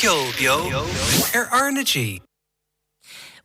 Ceol Beo ar R na G.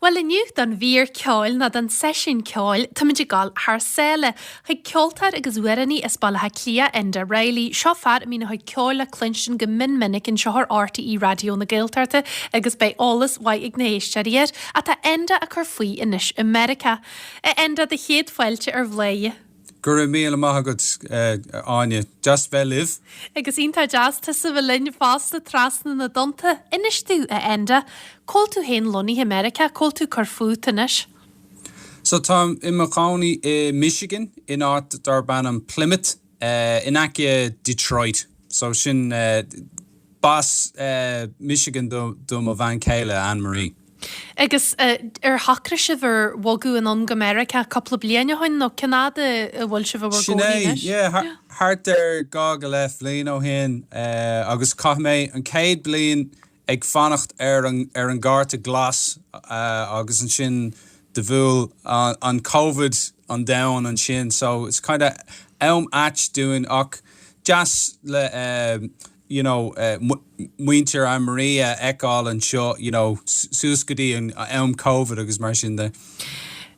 Bhuel inniu don mhír ceoil nó don seisiún ceoil táimid ag dul thar sáile chuig ceoltóir agus amhránaí as Baile Átha Cliath, Enda Reilly. Seo fear a mbíonn a chuid ceoil le cluinstin go mion minic anseo ar RTÉ Raidió na Gaeltachta agus beidh eolas mhaith ag na héisteoirí air. Ach tá Enda ag cur faoi anois i Meiriceá. A Enda, do chéad fáilte ar Bhláth. Go raibh míle maith agat, a Áine. Deas bheith libh. Agus iontach deas tusa bheith linn fosta trasna na dtonnta. Inis domh, a Enda, cá bhfuil tú féin lonnaithe i Meiriceá, cá bhfuil tú ag cur fút anois? So táim i mo chónaí i Michigan, in áit darb ainm Plymouth, in aice Detroit. So sin, b'as Michigan do mo bhean chéile, Anne Marie. Agus ar shocraigh sibh ar bhogadh anonn go Meiriceá cúpla bliain ó shin nó cén fhad a bhfuil sibh i bhur Sin gcónaí é, anois? yeah, thart ar dhá go leith bhliain ó shin agus chaith mé an chéad bliain ag fanacht ar an ar an gcárta glas agus ansin do bhuail an Covid an domhan ansin so it's kind of am ait dúinn ach deas le you know muintir Anne Marie a fheiceáil anseo you know suas go dtí an am Covid agus mar sin de.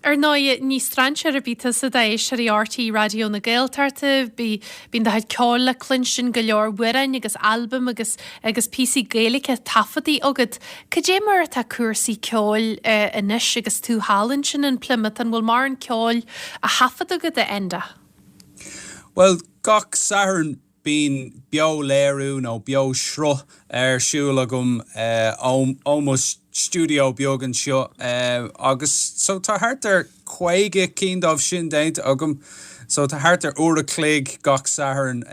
Ar ndóigh, ní strainséir ar bith tusa d'éisteoirí RTÉ Raidió na Gaeltachta. Bíonn do chuid ceoil le cluinstin, go leor amhráin agus albaim agus agus píosaí Gaeilge taifeadta agat. Cad é mar atá cúrsaí ceoil anois agus tú thall ansin in Plymouth? An bhfuil mórán ceoil á thaifead agat, a Enda? Bhuel, gach Satharn Bíonn beo-léiriú nó beo-shruth ar siúl agam ó mo stiúideo beag anseo agus so tá thart ar 50 cinn dóibh sin déanta agam. So tá thart ar uair a chloig gach Satharn.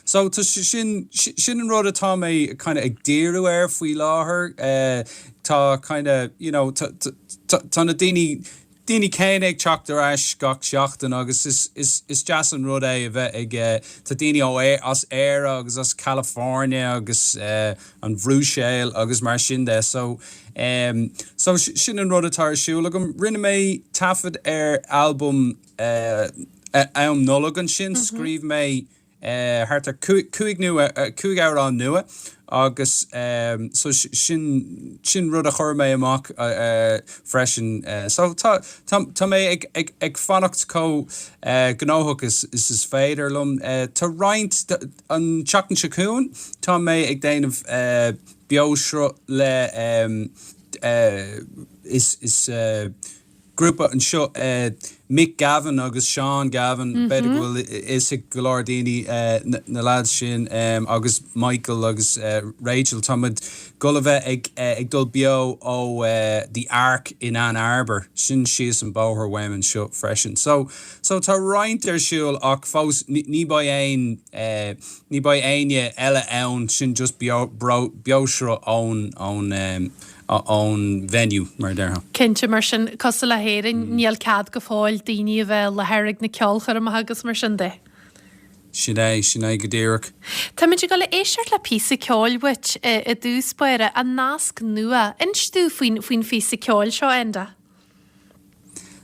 So tá sin, sin an rud atá mé kind of ag díriú air faoi láthair. Tá kind of, you know, tá na daoine, daoine céanna ag teacht ar ais gach seachtain agus is, is, is deas an rud é a bheith ag, tá daoine ó, as Éire agus as California agus an Bhruiséil agus mar sin de so, so sin an rud atá ar siúl agam. Rinne mé taifead ar albam am Nollag ansin, scríobh mé thart ar 5 nua, 5 amhrán nua agus so sin, sin rud a chuir mé amach freisin. So tá, tá, tá mé ag, ag, ag fanacht chomh gnóthach is, is is féidir liom. Tá roinnt, an tseachtain seo chugainn tá mé ag déanamh beo-shruth le is, is, Grúpa anseo, Mick Gavin agus Seán Gavin, b'fhéidir go bhfuil fhios ag go leor daoine na lads sin, agus Michael agus Rachel. Tá muid dul a bheith ag ag dul beo ó The Ark in Ann Arbor, sin síos an bóthar uaim anseo freisin. So, so tá roinnt ar siúl ach fós ní beidh aon, ní beidh éinne eile ann, sin just beo, beoshruth ón, ón. ón venue, mar a déarfá. Cinnte, mar sin, cosúil le hÉirinn, níl cead go fóill daoine a bheith i láthair ag na ceolchoirmeacha agus mar sin de. Sin é, sin é go díreach. Táimid ag dul a éisteacht le píosa ceoil uait i dtús báire, An Nasc Nua. Inis dúinn faoin, faoin phíosa ceoil seo, Enda.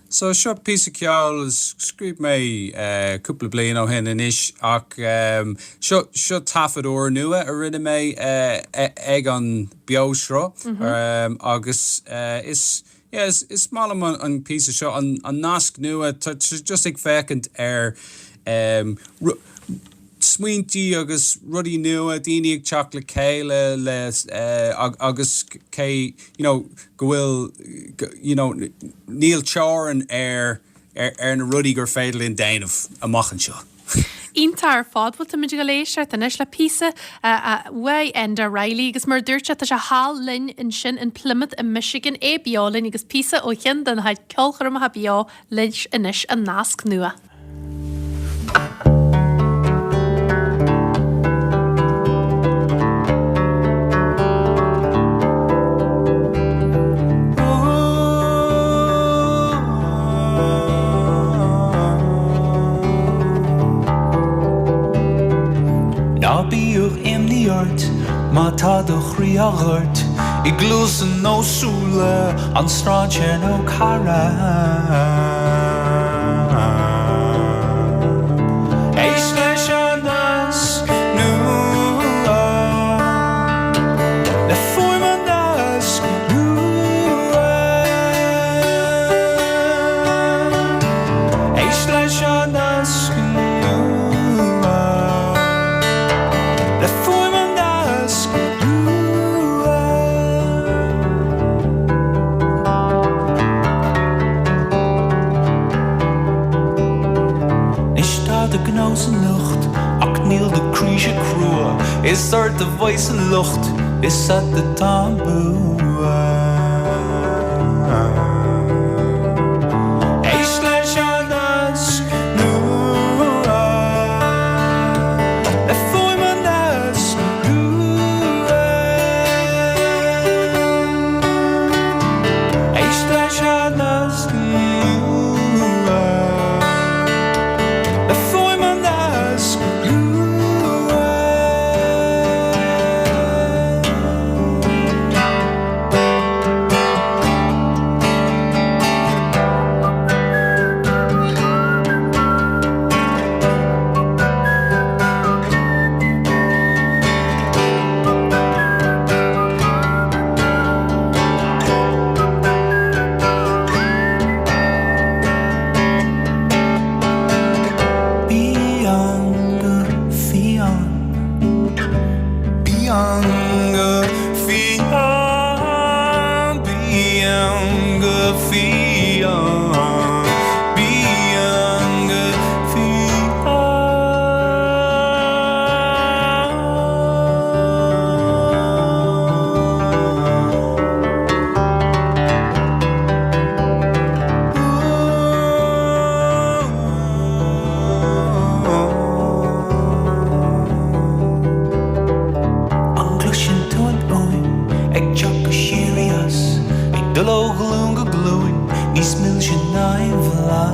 So seo píosa ceoil a scríobh mé cúpla bliain ó shin anois ach seo seo taifead úrnua a rinne mé ag an beoshruth agus is yeah is is maith liom an píosa seo an an nasc nua tá sé just ag féachaint ar smaointí agus rudaí nua, daoine ag teacht le chéile le agus cé you know go bhfuil you know níl teorainn ar ar na rudaí gur féidir linn déanamh amach anseo. Iontach ar fad. Bhuel, táimid ag dul éisteacht anois le píosa uaidh Enda Reilly agus mar a dúirt sé, tá sé thall linn ansin in Plymouth i Michigan, é beo linn agus píosa ó cheann de na ceolchoirmeacha beo leis anois, An Nasc Nua. Ná bíodh imní ort má tá do chroí á ghoirt i gcluasa nó súile an strainséir nó cara. Éist leis an nasc nua le. ort a bheas an locht, is ort atá an bua. Éist leis an nasc nua, le fuaim an nasc nua. Éist leis an nasc nua, le fuaim an nasc nua. Bí ann go fiáin. Bí ann go fiáin. Bí ann go fiáin. Bí ann go fiáin. An gcloiseann tú an fhuaim ag teacht go síoraí as, ag dul ó ghlúin go glúin, níos milse ná aon bhlas?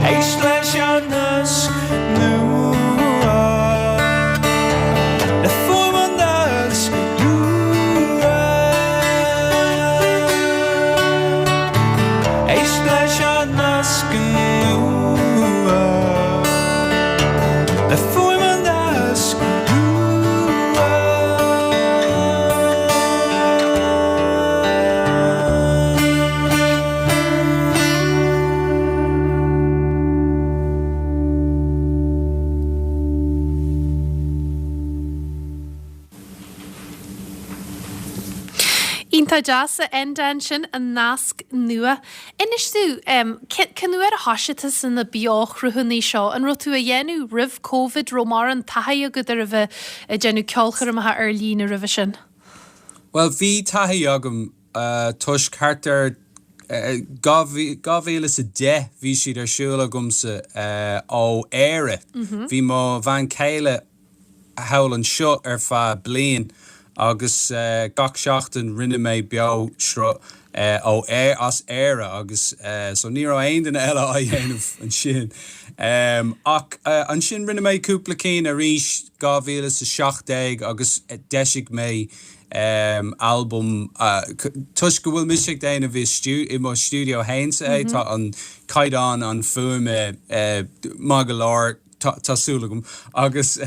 Éist leis an nasc nua, le fuaim an nasc nua. Éist leis an nasc nua, le fuaim an nasc nua. Iontach deas, a Enda, ansin, an nasc nua. Inis domh, cén uair a thoisigh tusa na beoshruthanna seo? An raibh tú á dhéanamh roimh Covid? Raibh mórán taithí agat ar a bheith ag déanamh ceolchoirmeacha ar líne roimhe sin? Bhuel, bhí taithí agam toisc thart ar 2010 bhí siad ar siúl agamsa ó Éire. Bhí mo bhean chéile thall anseo ar feadh bliain agus gach seachtain rinne mé beo sruth ó as Éire agus so ní raibh aon duine eile á dhéanamh ansin. Ach ansin rinne mé cúpla cinn arís 2017 agus d'eisigh mé albam toisc go bhfuil mise ag déanamh i i mo stiúideo fhéinsa é tá an caighdeán an fuaime maith go leor tá súil agam agus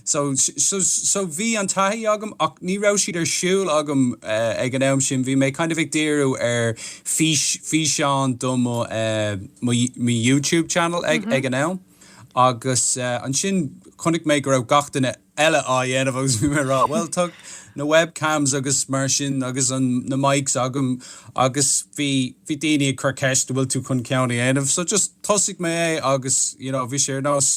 so so so bhí an taithí agam ach ní raibh siad ar siúl agam ag an am sin bhí mé kind of ag díriú ar fís físeán do mo mo mo YouTube channel ag ag an am agus ansin chonaic mé go raibh gach duine eile á dhéanamh agus bhí mé ag rá bhuel tá na webcams agus mar sin agus an na mics agam agus bhí bhí daoine ag cur ceist an bhfuil tú chun ceann a dhéanamh so just thosaigh mé é agus you know bhí sé ar nós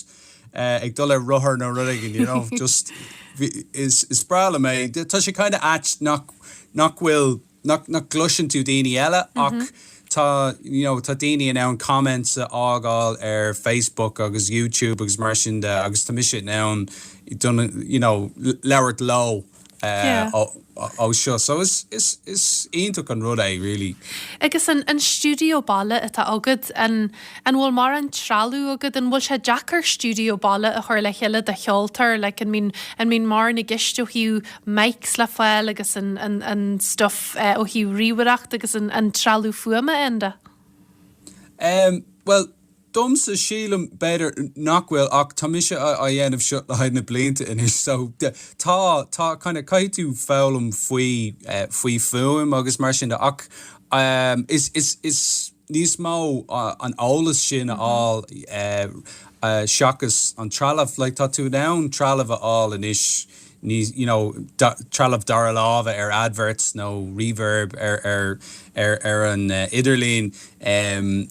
eh, ag dul ar rothar nó rud éigin you know just bhí is is breá liom é tá sé kind of ait nach nach bhfuil nach nach gcloiseann tú daoine eile ach tá you know tá daoine in ann comments a fhágáil ar Facebook agus YouTube agus mar sin de agus tá mise in ann don you know labhairt leo ó seo so is is is iontach an rud é really. Agus an an stiúideo baile atá agat an An bhfuil mórán trealamh agat? An bhfuil sé deacair stiúideo baile a chur le chéile do cheoltóir? Like, an mbíonn, an mbíonn mórán i gceist ó thaobh mics le fáil agus an, an, an stuff eh, ó thaobh ríomhaireacht agus an, an trealamh fuaime, Enda? Em, bhuel, domsa sílim b'fhéidir nach bhfuil ach tá mise á, á dhéanamh seo le haghaidh na blianta anois so tá, tá kind of caithfidh tú foghlaim faoi, eh, faoi fuaim agus mar sin de ach em, is, is, is, níos mó an eolas sin a fháil seachas an trealamh. Like tá tú in ann trealamh a fháil anois níos, you know, trealamh dara láimhe ar adverts nó reverb ar ar ar ar an idirlíon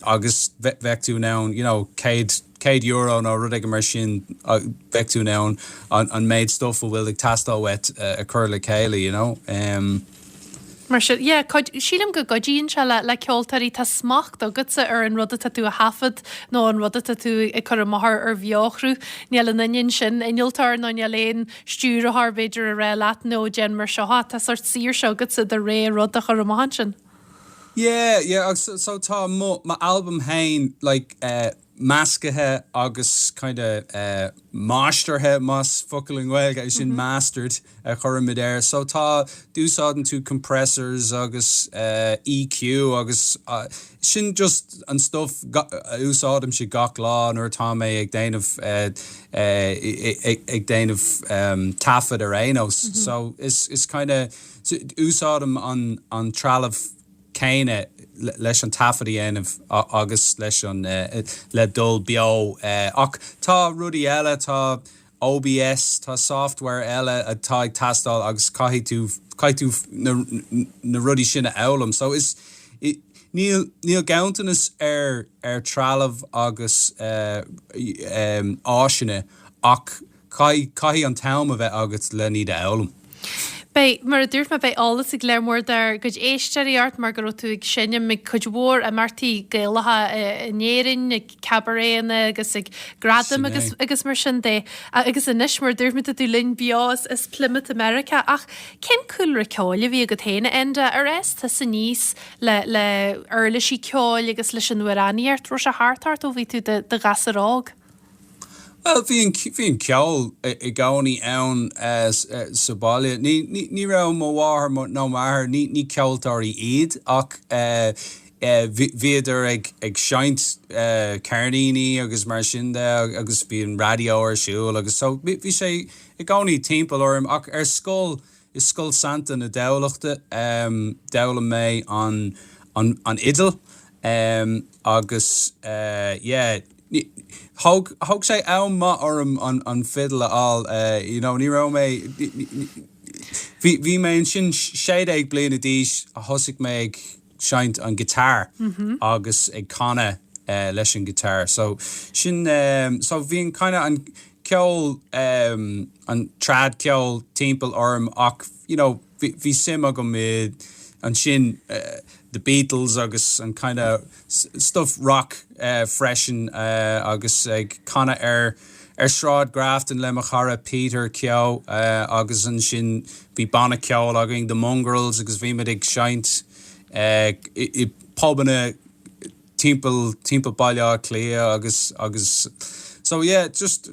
agus bheadh tú in ann, you know, 100. €100 nó rud éigin mar sin bheadh tú in ann an méid stuff a bhfuil ag teastáil uait a chur le chéile, you know. Mar sin, yeah, cuid, sílim go gcuidíonn sé le, le ceoltóirí, tá smacht agatsa ar an rud atá tú a thaifead nó an rud atá tú ag cur amach ar, ar bheoshruth. Níl an duine ansin, innealtóir nó níl aon stiúrthóir b'fhéidir ag rá leat no déan mar seo, tá sórt saoirse agatsa do rogha rud a chur amach ansin. Yeah, yeah, agus so tá mo, m'albam féin like eh meascaithe agus kind of eh máistirthe, más focal i nGaeilge é sin, mastered a chuirimid air. So tá, úsáideann tú compressors agus eh EQ agus sin just an stuff a úsáidimse gach lá nuair atá mé ag déanamh eh ag déanamh taifead ar aon nós. So is, is kind of Úsáidim an trealamh céanna leis an taifead a dhéanamh agus leis an le dul beo ach tá rudaí eile, tá OBS, tá software eile atá ag teastáil agus caithfidh tú, caithfidh tú na rudaí sin a fhoghlaim. So is, níl, níl ganntanas ar ar trealamh agus áiseanna ach Caithfidh, caithfidh an t-am a bheith agat le iad a fhoghlaim. Beidh, mar a dúirt mé, beidh eolas ag lear mór dár gcuid éisteoirí ort mar go raibh tú ag seinm ag cuid mhór imeachtaí Gaelacha in Éirinn, ag cabaréanna agus ag gradaim agus, agus mar sin de. Agus anois, mar a dúirt mé, tá tú linn beo as, as Plymouth i Meiriceá. Ach cén cúlra ceoil a bhí agat féin, a Enda? Ar fhás tusa aníos le, le uirlisí ceoil agus leis an amhránaíocht? Raibh sé thart ort ó bhí tú i do ghasúr óg? Bhuel, bhí an, bhí an ceol i gcónaí ann sa bhaile. Ní, ní, ní raibh mo mháthair nó m'athair, ní, ní ceoltóirí iad ach bhí, bhíodar ag, ag seinnt ceirníní agus mar sin de agus bhí an raidió ar siúl agus so bhí, bhí sé i gcónaí timpeall orm ach ar scoil, I Scoil Santain i dTamhlachta d'fhoghlaim mé an an fhidil agus yeah thóg thóg sé am maith orm an an fidil a fháil you know ní raibh mé bhí bhí mé ansin 16 bliana d'aois thosaigh mé ag seinnt an guitar agus ag canadh leis an guitar. So sin so bhí an kind of an ceol an trad ceol timpeall orm ach you know bhí bhí suim agam i ansin the Beatles agus an kind of stuff rock freisin agus ag canadh ar ar Sráid Grafton le mo chara Peter Keogh agus ansin bhí banna ceoil againn The Mongrels agus bhí muid ag seinnt i bpubanna timpeall timpeall Baile Átha Cliath agus agus so yeah just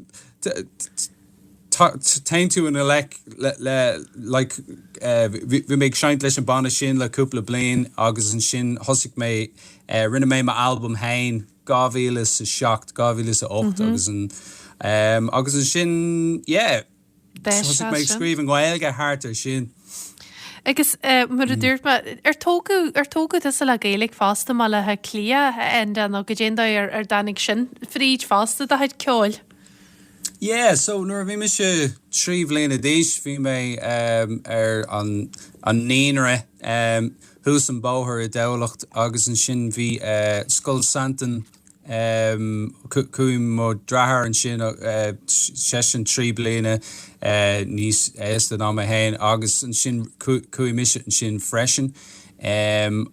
téann tú i ngleic le le like bhí mé ag seinnt leis an banna sin le cúpla bliain agus ansin thosaigh mé rinne mé m'albam féin 2007 2008 agus an agus ansin yeah Thosaigh mé ag scríobh i nGaeilge thart ar sin. Agus mar a dúirt mé, ar tógadh, ar tógadh tusa le Gaeilge fosta i mBaile Átha Cliath, a Enda, nó goidé an dóigh ar, ar dtáinig sin fríd fosta do chuid ceoil? Yeah, so nuair a bhí mise 3 bhliana d'aois bhí mé ar an, an naíonra thuas an bóthar i dTamhlacht agus ansin bhí Scoil Santain Chuaigh mo dheartháir ansin, seisean 3 bliana níos aosta ná mé féin, agus ansin chuaigh mise ansin freisin.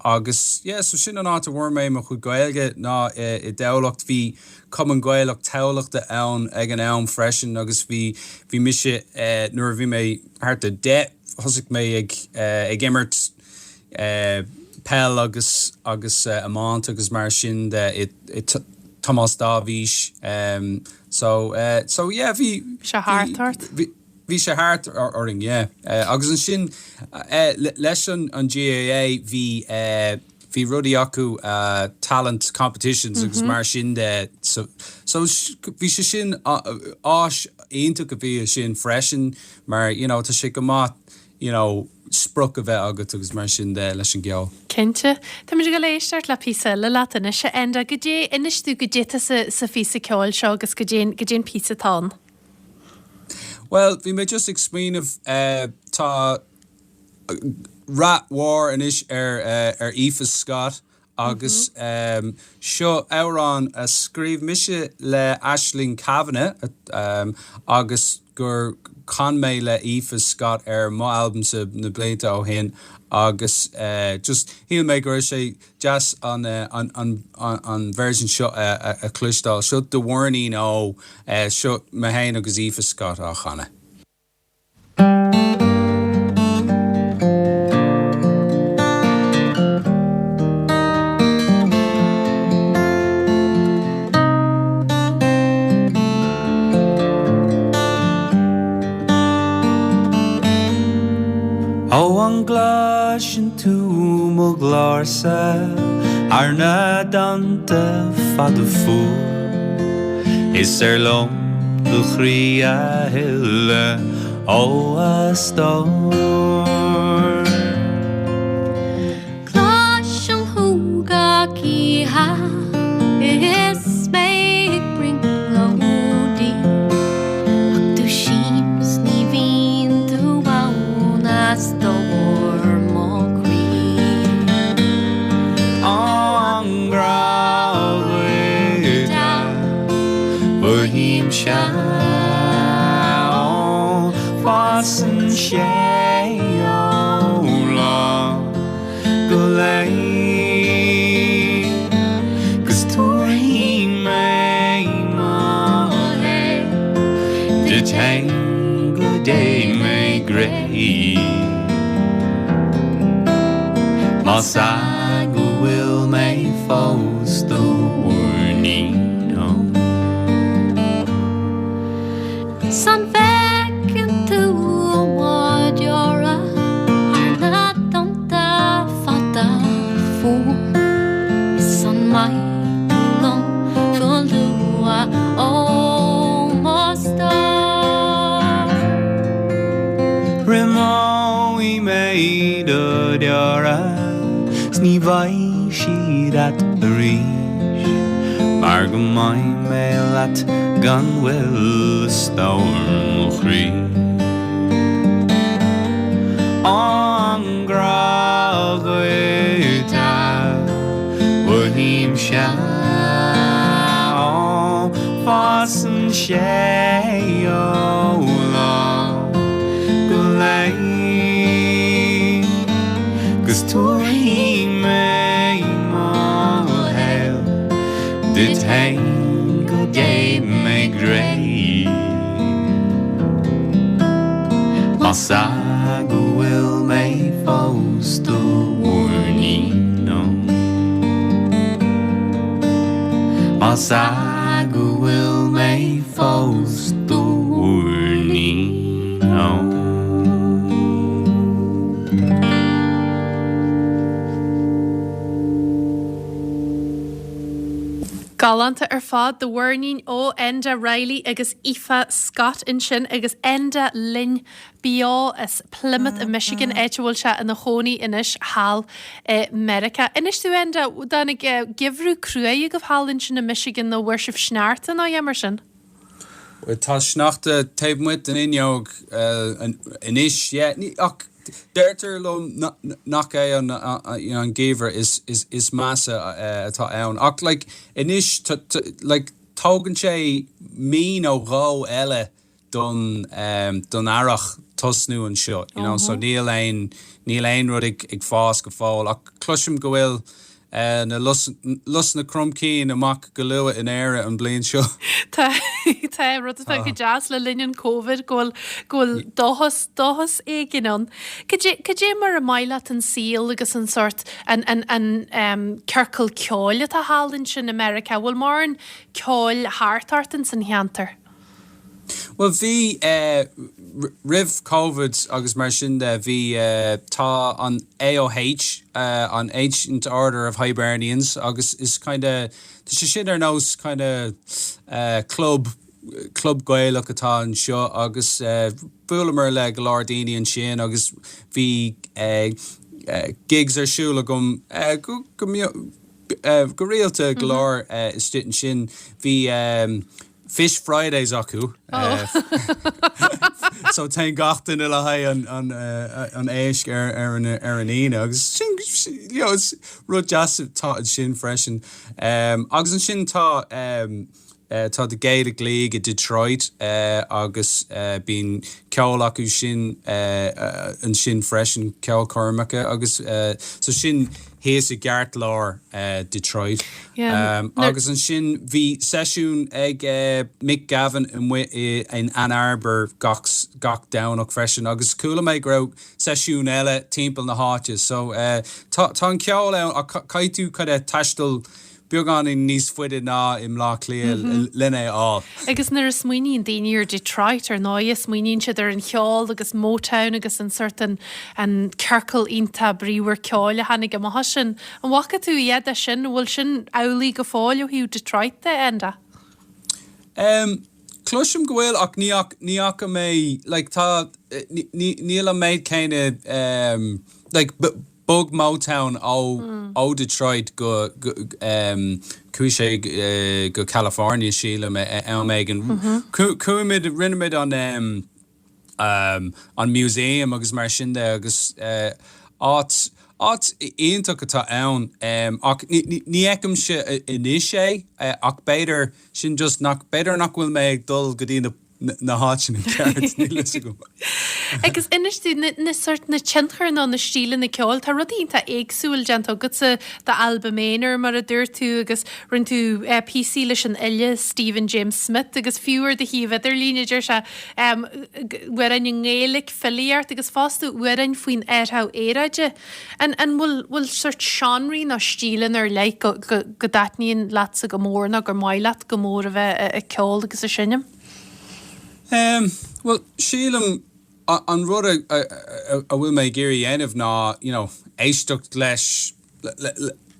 Agus yeah, so sin an áit a bhfuair mé mo chuid Gaeilge ná i dTamhlacht. Bhí Cumann Gaelach Thamhlachta ann ag an am freisin agus bhí, bhí mise, nuair a bhí mé thart ar 10, thosaigh mé ag, ag imirt, peil agus agus iomáint agus mar sin de i Tomás Dáibhís so so yeah bhí sé thart ort? Bhí bhí sé thart orainn yeah agus ansin leis an an GAA bhí bhí rudaí acu talent competitions agus mar sin de so so bhí sé sin áis iontach a bhí sin freisin mar you know tá sé go maith you know, sprioc a bheith agat agus mar sin de leis an gceol. Cinnte. Táimid ag dul éisteacht le píosa eile leat anois, a Enda. Goidé, inis dúinn goidé atá sa, sa phíosa ceoil seo agus goidé, goidé an píosa atá ann. Bhuel, bhí mé just ag smaoineamh, eh, tá rath mhór anois ar, eh, ar Aoife Scott. Agus seo amhrán a scríobh mise le Aisling Kavanagh agus gur chan mé le Aoife Scott ar mo albamsa na blianta ó shin agus just shíl mé go raibh sé deas an an version seo a chloisteáil. Seo Do Mhuirnín Ó, seo mé féin agus Aoife Scott á chanadh. Ó an gcloiseann tú mo ghlórsa thar na dtonnta fada fuar Is ar liom do chroí a thuilleadh, ó a stór. Cloisim thú gach oíche is mé ag brionglóidí Ach dúisím 's ní bhíonn tú ann a stór mo chroí. Ó an grá dhuit a mhothaímse Ó fásann sé ó lá go lá 'Gus tabharfaidh mé mo shaol duit fhéin go dté mé i gcré Más ea go bhfuil mé fós do mhuirnín ó. 'S an bhfeiceann tú mo dheora thar na dtonnta fada fuar Is an mbeidh tú liom go luath ó mo stór. Greamóidh mé do dheora 's ní bheidh siad ait arís Mar go mbeidh mé leat gan mhoill a stór mo chroí. An grá dhuit a mhothaímse Ó fásann sé ó lá go lá 'Gus tabharfaidh mé mo shaol duit fhéin go dté mé i gcré Más ea go bhfuil mé fós do mhuirnín ó Más ea go bhfuil mé fós do mhuirnín ó. Galánta ar fad, Do Mhuirnín ó Enda Reilly agus Aoife Scott ansin agus Enda linn beo as Plymouth i Michigan, áit a bhfuil sé ina chónaí anois thall i Meiriceá. Inis domh Enda, an dtáinig geimhreadh cruaidh agaibh thall ansin i Michigan nó bhfuair sibh sneachta nó a dhath mar sin? Tá sneachta taobh amuigh den fhuinneog anois, yeah. Ach deirtear liom nach é an geimhreadh is measa atá ann. Ach like anois, like tógann sé mí nó dhó eile don don earrach tosnú anseo, you know, so níl aon níl aon rud ag fás go fóill. Ach cloisim go bhfuil Na lusanna cromchinn amach go luath in Éirinn an bhliain seo. Tá, tá, rud atá go deas le linn an Covid go bhfuil, go bhfuil dóchas, dóchas éigin ann. Cad é, cad é mar an maith leat an saol agus an sórt, an, an, an um, ciorcal ceoil atá thall ansin i Meiriceá? Bhfuil mórán ceoil thart ort ins an cheantar? Bhuel bhí, roimh Covid agus mar sin de, bhí, tá an AOH, an Ancient Order of Hibernians agus is kinda, tá sé sin ar nós kinda club, club Gaelach atá anseo agus bhuaileamar le go leor daoine ansin agus bhí gigs ar siúl agam go, go rialta go leor istigh ansin. Bhí. Fish Fridays acu. So téann gach duine le haghaidh an, an, an éisc ar, ar an, ar an Aoine agus sin, you know, is rud deas atá ansin freisin. Agus ansin tá, Tá The Gaelic League i Detroit agus bíonn ceol acu sin ansin freisin, ceolchoirmeacha agus so sin thíos i gceartlár Detroit. Agus ansin bhí seisiún ag Mick Gavin amuigh in Ann Arbor gach gach Domhnach freisin agus chuala mé go raibh seisiún eile timpeall na háite so tá tá an ceol ann ach caithfidh tú kind of taisteal beagáinín níos faide ná i mBleá Cliath lena é a fháil. Agus nuair a smaoiníonn daoine ar Detroit, ar ndóighe, smaoiníonn siad ar an cheol agus Motown agus an sort an an ciorcal iontach bríomhar ceoil a tháinig amach as sin. An bhfaca tú a dhath de sin? An bhfuil sin amhlaidh go fóill ó thaobh Detroit de, Enda? Em, cloisim go bhfuil ach ní ní fhaca mé, like tá, ní níl an méid céanna em, like Bhog Motown ó Detroit go chuaigh sé go California sílim am éigin. Chuaigh muid, rinne muid an an museum agus mar sin de agus áit áit iontach atá ann ach ní fheicimse anois é ach b'fhéidir sin just nach b'fhéidir nach bhfuil mé ag dul go dtí na na háiteanna ceart, níl fhios agam. Agus inis dúinn, na, na sort, na tionchair nó na stíleanna ceoil, tá rudaí iontach éagsúil déanta agatsa, d'albam aonair mar a dúirt tú agus rinne tú eh, píosaí leis an fhile Stephen James Smith agus fiú ar do shuíomh idirlín a deir sé em, amhráin i nGaeilge, filíocht agus fosta amhráin faoin athrú aeráide. An, an bhfuil, bhfuil sort seánraí nó stíleanna ar leith go, go, go dtaitníonn leatsa go mór nó gur maith leat go mór a bheith ag ceol agus ag seinm? Em, bhuel, sílim an rud a, a, a, a bhfuil mé ag iarraidh a dhéanamh ná, you know, éisteacht leis, le,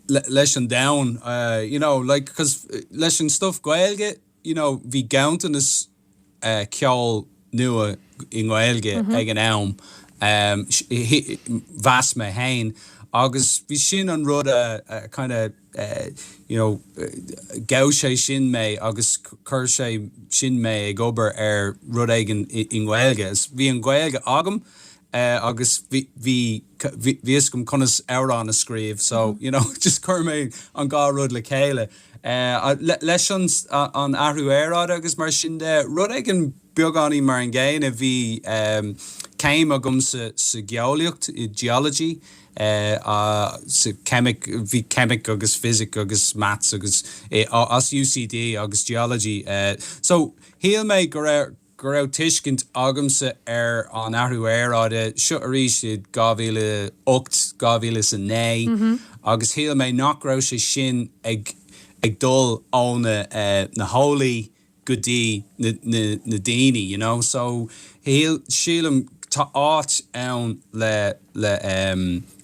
le, leis an domhan, uh, you know, like, 'cause leis an stuff Gaeilge, you know, bhí ganntanas ceol nua i nGaeilge ag an am, mheas mé féin, agus bhí sin an rud a kind of you know ghabh sé sin mé agus chuir sé sin mé ag obair ar rud éigin i nGaeilge. Bhí an Ghaeilge agam agus bhí bhí bhí fhios agam conas amhrán a scríobh so you know just chuir mé an dhá rud le chéile. Leis an an athrú aeráide agus mar sin de, rud éigin beagáinín mar an gcéanna, bhí céim agamsa sa gheolaíocht, i geology, sa cheimic, bhí ceimic agus fisic agus maths agus as UCD agus geology. So shíl mé go raibh go raibh tuiscint agamsa ar an athrú aeráide, seo arís i 2008, 2009, agus shíl mé nach raibh sé sin ag ag dul ó na na heolaí go dtí na na na daoine, you know. So shíl sílim tá áit ann le le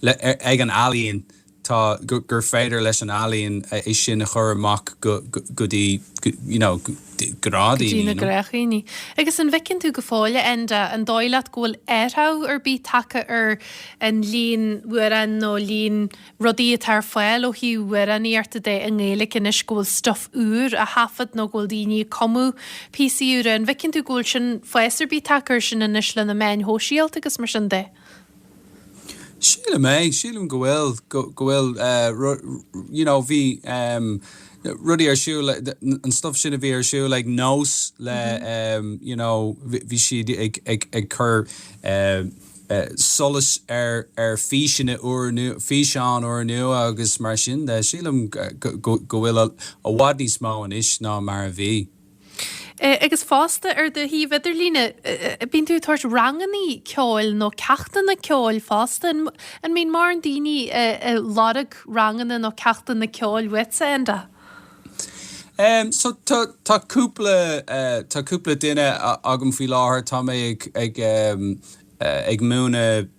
le ag an ealaíon tá, gur féidir leis an ealaíon é sin a chur amach go dtí, you know, gnáthdhaoine. Go dtí na gnáthdhaoine. Agus an bhfeiceann tú go fóill, a Enda, an dóigh leat go bhfuil athrú ar bith tagtha ar an líon amhrán nó líon rudaí atá ar fáil ó thaobh amhránaíochta de i nGaeilge anois, go bhfuil stuif úr á thaifead nó go bhfuil daoine ag cumadh píosaí úra? An bhfeiceann tú go bhfuil sin, fás ar bith tagtha air sin anois le na meáin shóisialta agus mar sin de? Sílim é, sílim go bhfuil, go bhfuil you know bhí rudaí ar siúl, an stuff sin a bhí ar siúl ag Nós le you know bhí siad ag ag ag cur solais ar ar físeanna úr, físeáin úrnua agus mar sin de. Sílim go go bhfuil i bhfad níos mó anois ná mar a bhí. Agus fosta ar do shuíomh idirlíne, bíonn tú ag tabhairt rangannaí ceoil nó ceachtanna ceoil fosta. An mbíonn mórán daoine ag lorg ranganna nó ceachtanna ceoil uaitse, Enda? So tá tá cúpla tá cúpla duine agam faoi láthair. Tá mé ag ag ag múineadh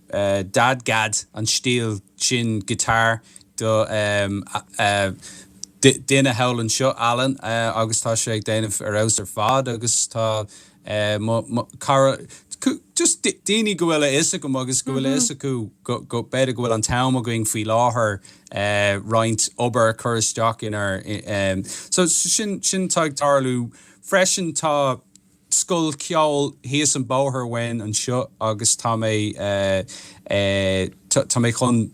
DADGAD, an stíl sin guitar do duine thall anseo, Alan, agus tá sé ag déanamh ar fheabhas ar fad agus tá mo cara, just daoine go bhfuil a fhios agam agus go bhfuil a fhios acu go b'fhéidir go bhfuil an t-am againn faoi láthair roinnt obair a chur isteach inár, so sin, sin atá ag tarlú freisin. Tá. scoil ceoil thíos an bóthar uainn anseo agus tá mé tá mé chun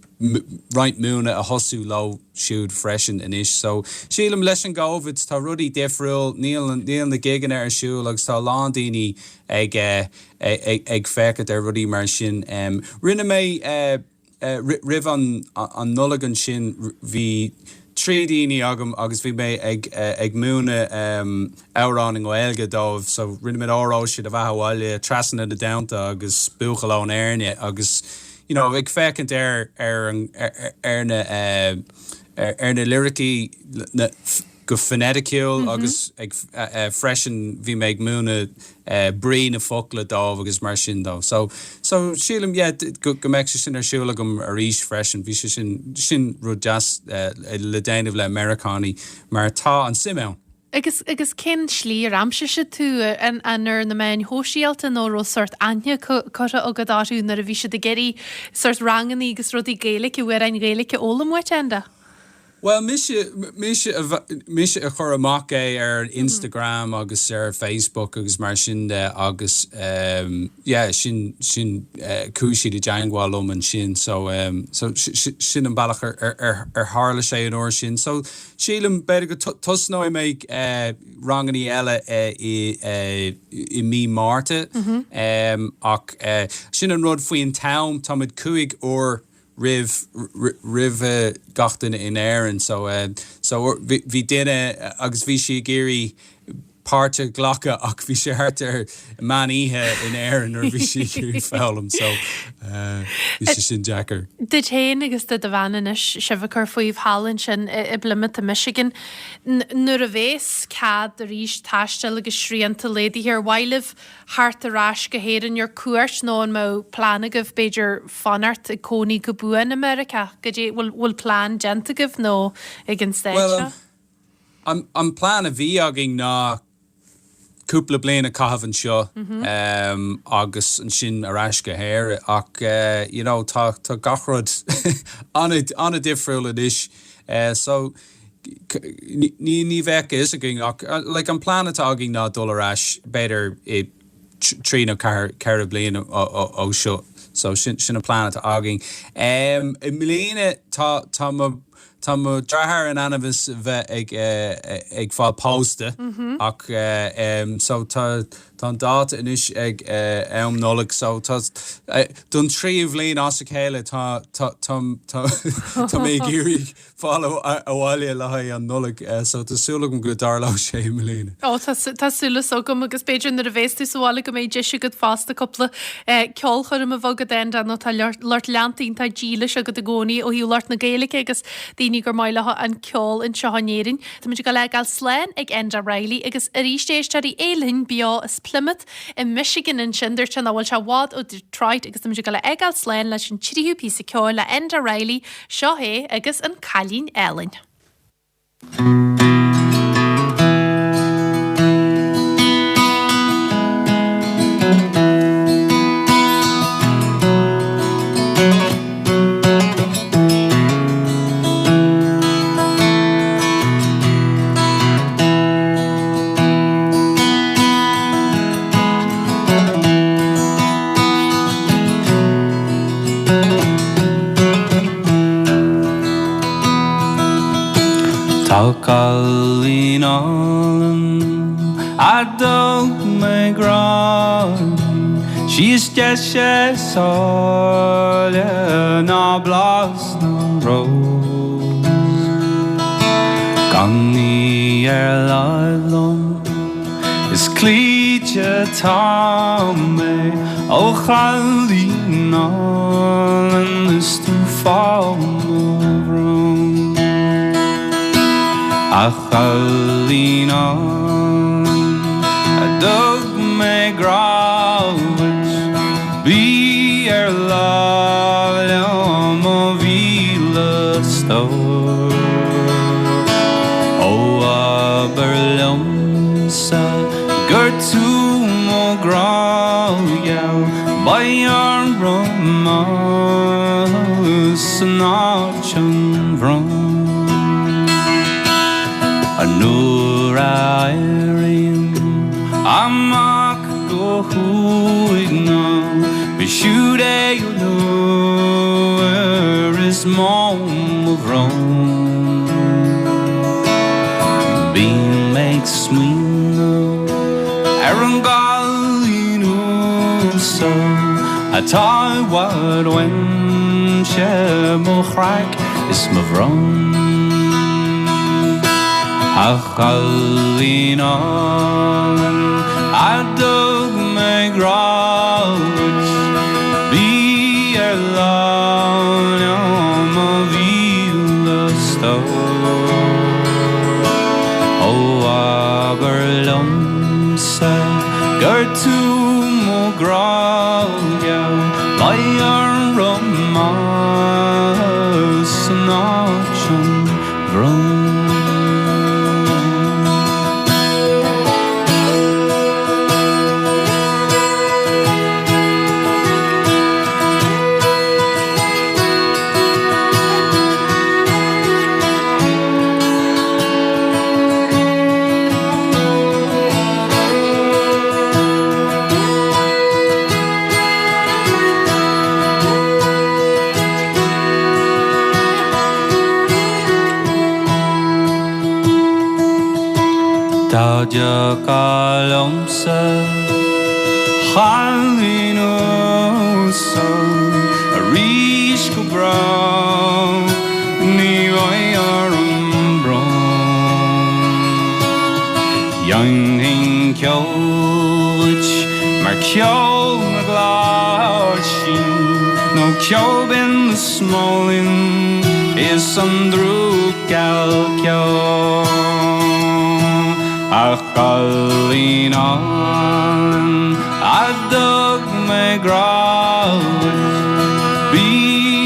roinnt múineadh a thosú leo siúd freisin anois. So, sílim leis an gCovid tá rudaí difriúil, níl níl na gigeanna ar siúl agus tá a lán daoine ag ag féachaint ar rudaí mar sin. Rinne mé roimh an Nollaig ansin bhí 3 daoine agam agus bhí mé ag ag múineadh amhrán i nGaeilge dóibh so rinne muid Óró Sé do Bheatha 'Bhaile, Trasna na dTonnta agus Buachaill ón Éirne agus you know ag féachaint ar ar an ar na ar na liricí na go foneticiúil agus ag freisin bhí mé ag múineadh brí na focla dóibh agus mar sin dó. So, so sílim yeah go go mbeidh sé sin ar siúl agam arís freisin. Bhí sé sin, sin rud deas le déanamh le Meiriceánaigh mar tá an suim ann. Agus, agus cén slí ar aimsigh siad tú? An, an ar na meáin shóisialta nó raibh sórt aithne curtha agat orthu nuair a bhí siad ag iarraidh sórt rangannaí agus rudaí Gaeilge, amhráin Ghaeilge a fhoghlaim uait, Enda? Bhuel, mise, mise a, mise a chuir amach é ar Instagram agus ar Facebook agus mar sin de agus ehm yeah sin, sin eh chuaigh siad i dteangmháil liom ansin so ehm so sin an bealach ar, ar, ar, ar tharla sé an uair sin. So sílim b'fhéidir go tosnóidh mé eh rangannaí eile eh i eh i mí Márta ehm ach eh sin an rud faoin t-am, táimid 5 uair roimh roimh gach duine in Éirinn so so bhí duine agus bhí sí ag iarraidh páirt a ghlacadh ach bhí sé thart ar meán oíche in Éirinn nuair a bhí sí ag iarraidh foghlaim so bhí sé sin deacair. Duit féin agus do do bhean anois, sibh ag cur fúibh thall ansin i bPlymouth i Michigan. Nuair a bhéas cead arís taisteal agus srianta laghdaithe ar mhaith libh theacht ar ais go hÉirinn ar cuairt nó an mbeadh plean agaibh b'fhéidir fanacht ag cónaí go buan i Meiriceá? Goidé, bhfuil, bhfuil plean déanta agaibh nó ag an staid seo? Bhuel, an, an plean a bhí againn ná cúpla bliain a chaitheamh anseo agus ansin ar ais go hÉire ach you know tá, tá gach rud an-difriúil anois so Ní ní bheadh a fhios againn ach like an plean atá againn ná dul ar ais b'fhéidir i trí nó ceathair 4 bliain ó seo so sin sin an plean atá againn. I mbliana tá tá mo tá mo deartháir in ainm is bheith ag ag fáil pósta ach so tá tá an dáta anois ag am Nollag so tá don tríú bhliain as a chéile tá tá tá tá tá mé ag iarraidh fáil abhaile le haghaidh an Nollaig so tá súil agam go dtarlóidh sé i mbliana. Ó tá tá súil agam agus b'fhéidir nuair a bhéas tú sa bhaile go mbeidh deis agat fosta cúpla ceolchoirm a bheith agat Enda nó tá lucht leanta iontach dílis agat i gcónaí ó thaobh lucht na Gaeilge agus daoine gur maith leo an ceol anseo in Éirinn. Táimid ag dul a fhágáil slán ag Enda Reilly agus arís éisteoirí é linn beo as Plymouth i Michigan ansin dúirt sé nach bhfuil sé i bhfad ó Detroit agus táimid ag dul a fhágáil slán leis an tríú píosa ceoil le Enda Reilly Seo é agus an Cailín Álainn. Tá cailín álainn a dtug mé grá di, sí is deise is áille ná blas na rós. Gan í ar láimh liom Is cloíte atá mé ó chailín álainn is tú fáth mo bhróin. A chailín álainn a dtug mé grá dhuit, bí ar láimh liom mo mhíle stór. Ó abair liomsa gur tú mo ghrá gheal, beidh orm san áit an bhróin. Nuair a éirím amach. Siúd é an uair is mó mo bhrón. Bím ag smaoineamh ar an gcailín uasal atá i bhfad uaimse, mo chraic is mo bhrón. A chailín álainn a dtug mé grá dhuit, bí ar láimh liom mo mhíle stór. Ó abair liomsa gur tú mo ghrá gheal, beidh orm as in áit an bhróin. Dá dtiocfá liomsa, a chailín uasal, arís go brách, ní bheidh orm brón. Dhéanfainn ceol dhuit mar ceol na gcláirsí nó ceol binn na smólainn is an drúcail ceol. A chailín álainn a dtug mé grá dhuit, bí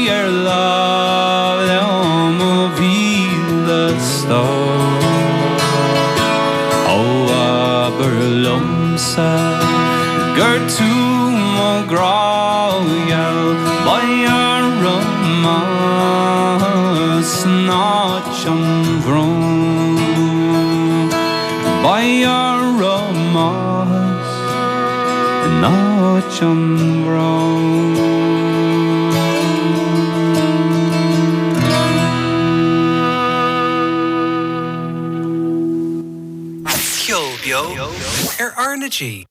ar láimh liom mo mhíle stór. Ó abair liomsa gur tú mo ghrá gheal, beidh orm as in áit an bhróin. Beidh orm as in áit an bhróin. Ceol beo ar R na G.